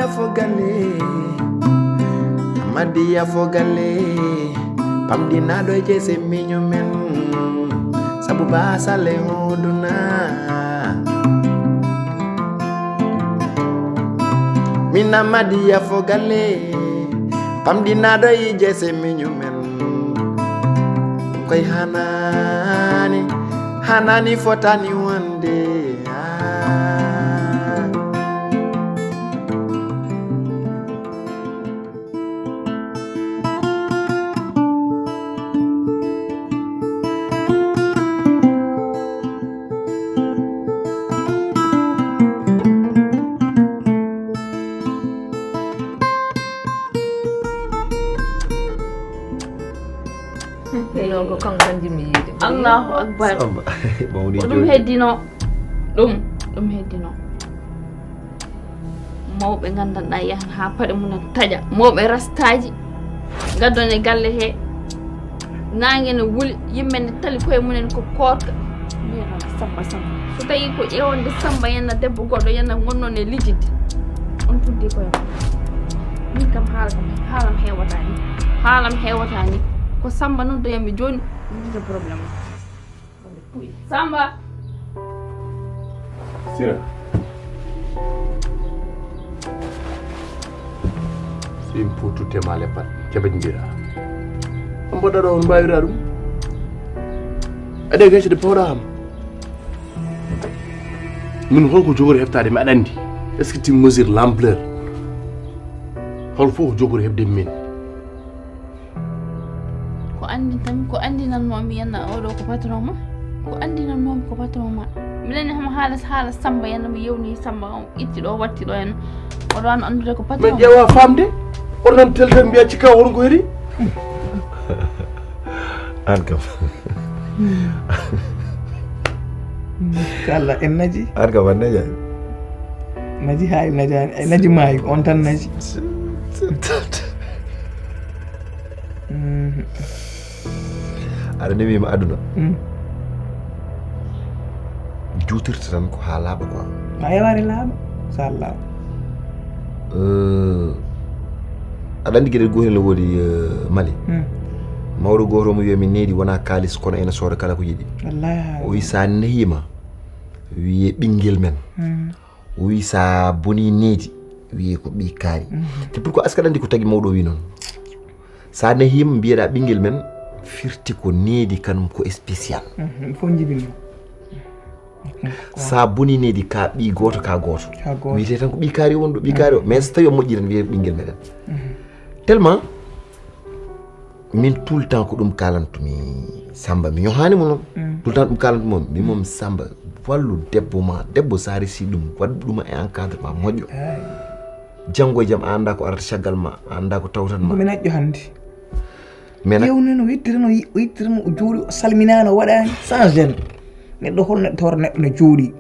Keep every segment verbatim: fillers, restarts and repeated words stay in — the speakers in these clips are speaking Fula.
Fo galle, Amadiya fo galle, pamɗinaaɗo e jeese miño men, sabu baasal e hooduna. Min Amadiya fo galle, pamɗinaaɗo e jeese miño men, koy hanaani, hanaani fotaani wonde. Ah. Ɗo ko kanko tan jiɗmi yiide. Allahu akbar. Samba, mawni ko ɗum jooɗi. Heddino. Ɗum, ɗum heddino. Mawɓe nganndanɗaa yahan haa paɗe mumen taƴa. Mawɓe rastaaji ngaddon e galle he. Naange ne wuli, yimɓe ne tali koye mumen ko koorka. Mbiyanoo Samba, Samba. So tawii ko ƴeewonde Samba yenna debbo goɗɗo yenna ngonnoon e lijjidde. On tuddii koye mon. Min kam haala kam, haalam heewataa ni. Haalam heewataa ni. Ko Samba noon doyammi jooni, mi wiyta problème o. Samba. Sira. So yimɓe fof tutte ma leppal, jaɓindira. On mbaɗa ɗo, on mbaawira ɗum. Aɗa gasi de pawɗa am. Min holko jogori heɓtaade mi aɗa anndi. Est-ce que tu mesures l'ampleur? Hol fof ko jogori heɓde min? Ko anndintam, ko anndinannoo mi yenna oɗo ko patron ma. Ko anndinannoo mi ko patron ma. Minen ne hama haala, haala Samba yenna mi yewni Samba on itti ɗo, watti ɗo en. Oɗo an anndude ko patron. Men ƴeewa famde. Oɗo nan teltel mbiya cikka won ko heri. An kam. Kala en naji. An kam an naji. Naji hay naji, naji maayi, on tan naji. Mhm. Aɗa nemi ma aduna. Mm. Juutirta tan ko haa laaɓa quoi. Ma yeware laaɓa, so Allah. Euh, aɗa anndi geɗel gootel no woodi, euh, Mali. Mm. Mawɗo gooto mo wiya mi needi wona kaalis kono ene sooda kala ko yiɗi. Wallahi. O wi sa nehima wiye ɓinngel men. Mm. O wi sa boni needi wiye ko ɓi kaari. Mhm. Te pourquoi est-ce que aɗa anndi ko tagi mawɗo o wi noon? Sa nehima mbiyeɗa ɓinngel men firti ko needi kanum ko spécial. Mhm. Fof jibinmi. Sa boni needi ka ɓi gooto ka gooto. Ka gooto. Wiyete tan ko ɓi kaari won ɗo, ɓi kaari o. Mais so tawi o moƴƴi tan wiyete ɓinngel meɗen. Mhm. Tellement min tout le temps ko ɗum kalantumi Samba, mi yohani mo noon. Mm. Tout le temps ɗum kalantumi mo, mi mom Samba, wallu debbo ma, debbo sa resi ɗum, waɗ ɗum e encadrement moƴƴo. Ay. Janngo e jam a annda ko arata caggal ma, a annda ko tawtan ma. Ko mi naƴƴo hannde. Mais nag yewnino, o yettirino, o yettirino, o juuɗi, o salminaano, o waɗaani sans gêne. Neɗɗo hol neɗɗo tawata neɗɗo no juuɗi.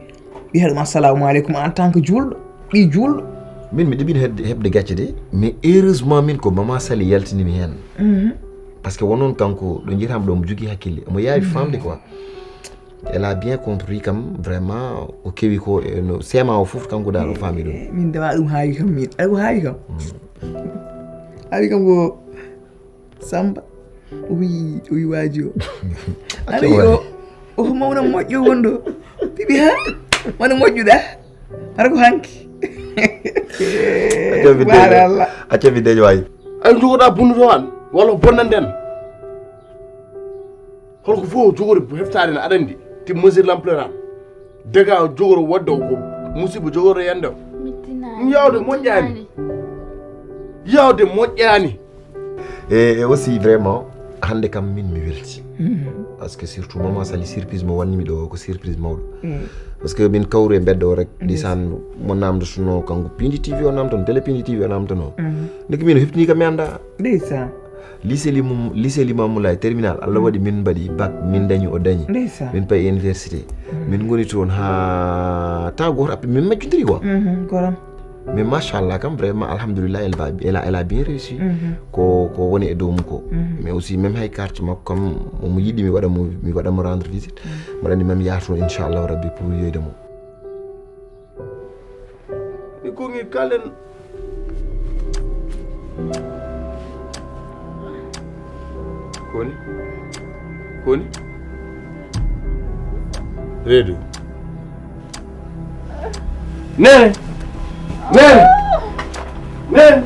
Wiya ɗum assalamu aleykum en tant que juulɗo, ɓii juulɗo. Min mi ɗiɓin heɓde, heɓde gacce de, mais heureusement min ko Mama Sali yaltinimi heen. Mhm. Parce que won noon kanko ɗo njiyataam ɗo mo jogii hakkille, omo yaawi famde quoi. Elle a bien compris kam vraiment o kewi ko e no seema o fof kanko dal o faami ɗum. Eh, min dawa ɗum haawi kam min. Aɗa ko haawi kam? Mm. Haawi kam ko Samba, o wi, o wi waaji o. Aɗa wi o, o mawna moƴƴo wonɗo. Piɓi ha? Wano moƴƴuɗa? Hara ko hanki. Acca mi deeƴo. Baara Allah. Acca mi deeƴo waay. Ay jogoɗa bunnuto an, walla bonnande an. Holko fof jogori heftaade no aɗa anndi. Ti mesure l'ampleur an. Dega jogoro wadde o ko musiba jogoro yande o. Ɗum yawde moƴƴaani. Yawde moƴƴaani. E, e aussi vraiment hannde kam min mi welti. Mhm. Parce que surtout Mama Sali surprise mo wanni mi ɗo ko surprise mawɗo. Mm. Parce que min kawru e mbeddo o rek, ndeysaan, mo namdo suno kanko Pindi T V o namdo, télé Pindi T V o namdo no. Mhm. Niki min o heftini kam mi annda. Ndeysaan. Lycée Limam-, lycée Limamoulaye terminal, Allah waɗi min mbaɗi bac, min dañi o dañi. Ndeysaan. Min payi université. Mm. Min ngoni toon ha ta goto appe min majjodiri quoi. Mhm, goram. Mais machallah kam vraiment alhamdulillah elle va, elle a, elle a bien réussi. Mhm. Ko, ko woni e dow mum ko. Mhm. Mais aussi même hay quartier makko kam omo yiɗi mi waɗa mo, mi waɗa mo rendre visite. Mhm. Mbaɗa anndi mami yaha toon inchallahu rabbi pour yiyoyde mo. Ɗi kongi kalen. Koni? Koni? Reedu. Nene! Nene! Nene!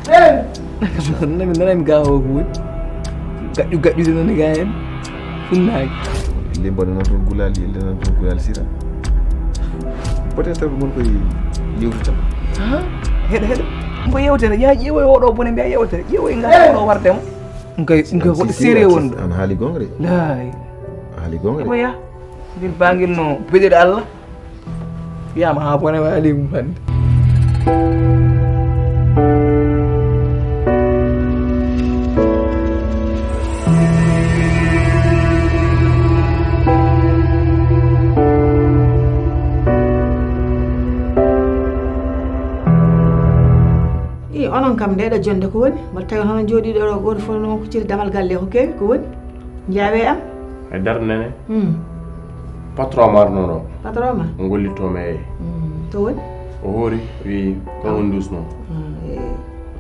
Nene! Nene, mi nanami gawo ko woni. Gaƴƴu gaƴƴude nani ga hen. Funnaaki. Limbo nana toon gulaali, inde nana toon gulaali sira. Peut-être ko mon koye yewti tan. Ha? Heɗe, heɗe. Ko yewtere, ya ƴeewoy oɗo bone mbiya yewtere. Ƴeewoy ngal oɗo warde mo. Ɗum kay, ɗum kay woɗɗo sérieux wonɗo. An haali gonga de. Laay. A haali gonga de. Ko ya? Ngel bangel no beɗeɗo Allah. Wiyama ha bone waali mum hannde. I onon kam ndeɗo jonde ko woni? Mbaɗa tawi hono jooɗiɗo ɗo goto fof noon ko ciri damal galle ko kewi ko woni? Njaawe am? E darde nene. Hmm. Patron am arno ɗo. Patron ma? O gollitto mi e. Hmm. To woni? O hoori wi ko on dusno. Hmm. Eh.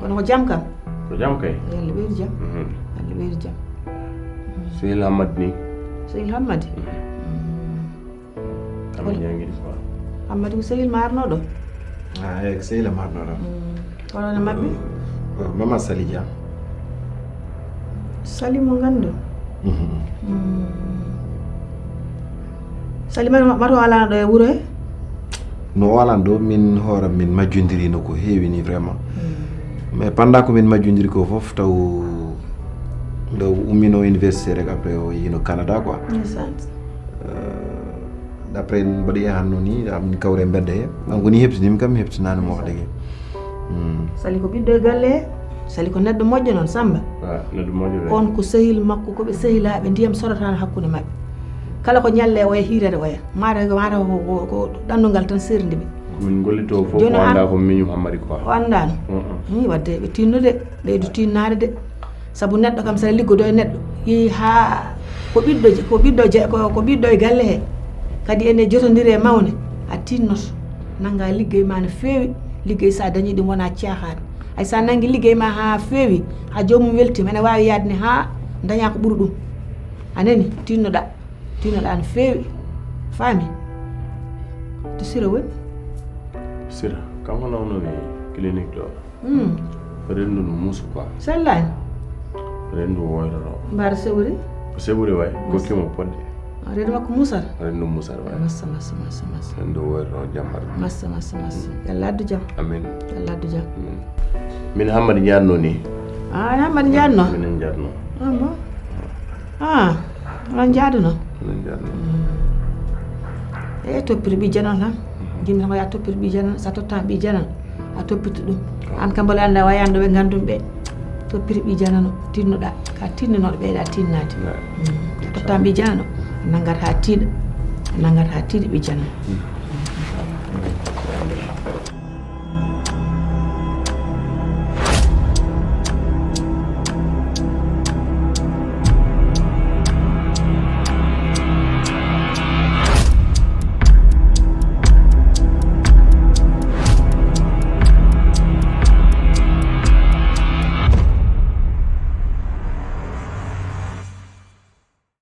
Kono ko jam kam? Ko jam kay. Yalla ɓeydu jam. Mhm. Yalla ɓeydu jam. Sehil Hammadi ni. Sehil Hammadi? Mhm. Hmm. Amin jangiri quoi. Hammadi ko sehil ma arno ɗo? Ah, eh, ko sehil am arno ɗo. Mm. Kono no maɓɓe? Eh, Mama Sali Dia. Sali mo gandu? Mhm. Mm. Sali ma, ma to alano ɗo e wuro he? No o alano ɗo, min hoore min majjodiri no ko heewi ni vraiment. Mm. Mais pendant ko min majjodiri ko fof taw nde ummino université rek après o yino Canada quoi. Ndeysaan. Euh, d'après mbaɗi e hanno ni, min kawre mbedda he. An woni heptinimi kam, mi heptinani mo wax dëgg. Hmm. Sali ko ɓiɗɗo e galle he. Sali ko neɗɗo moƴƴo noon, Samba. Ah, neɗɗo moƴƴo kay. Kono ko sehil makko, ko ɓe sehilaɓe, ndiyam sodataano hakkunde maɓɓe. Kala ko ñalle oya hiirere oya. Mata, mata ko, ko, ko ɗannungal tan serndi ɓe. Ko min gollito fof. Jooni ko an anda ko miñum Hammadi quoi. O andano. Mm, mm. Hi, wadde ɓe tinno de, ɓeydu tinnaade de. Sabu neɗɗo kam, saɗa liggodo e neɗɗo, yehi haa ko ɓiɗɗo je-, ko ɓiɗɗo je-, ko, ko ɓiɗɗo e galle he, kadi ene jotondiri e mawne, a tinnoto, nannga liggey ma no feewi, liggey so a dañii ɗum wona caaxaan. Hay so a nanngi liggey ma haa feewi, haa joomum weltiima, ene waawi yahde ne haa daña ko ɓuri ɗum. A nani? Tinnoɗaa. Tinnoɗaa no feewi. Faami? To Sira woni? Sira, kanko nawno ni clinique ɗo. Hmm. Renndu no muusa quoi. Sellaani? Renndu woyroro. Mbaɗa sewri? Ko sewri way, gokkimo podde. Ah, renndu makko muusata? Renndu muusata way. Massa, massa, massa, massa. Renndu woyroro jammar. Massa, massa, massa. Yo Allah addu jam. Amin. Yo Allah addu jam. Amin. Min Hammadi njaadno ni. Ah, Hammadi njaadno? Minen njaadno. Ah, bon. Ah, onon njaadno? Minen njaadno. Hmm. E toppir ɓi jano tan. Mhm. Jimmi tan ko ya toppir ɓi jano, sa totta ɓi jano. A toppito ɗum. An kam mboɗo annda wayande ɓe ngandum ɓe. Toppito ɓi janano, tinnoɗa. Ka tinnonoɗo ɓeyɗa tinnade. Mm. Totta ɓi janano. Nangat ha tiiɗa. Nangat ha tiiɗa ɓi janano. Mm.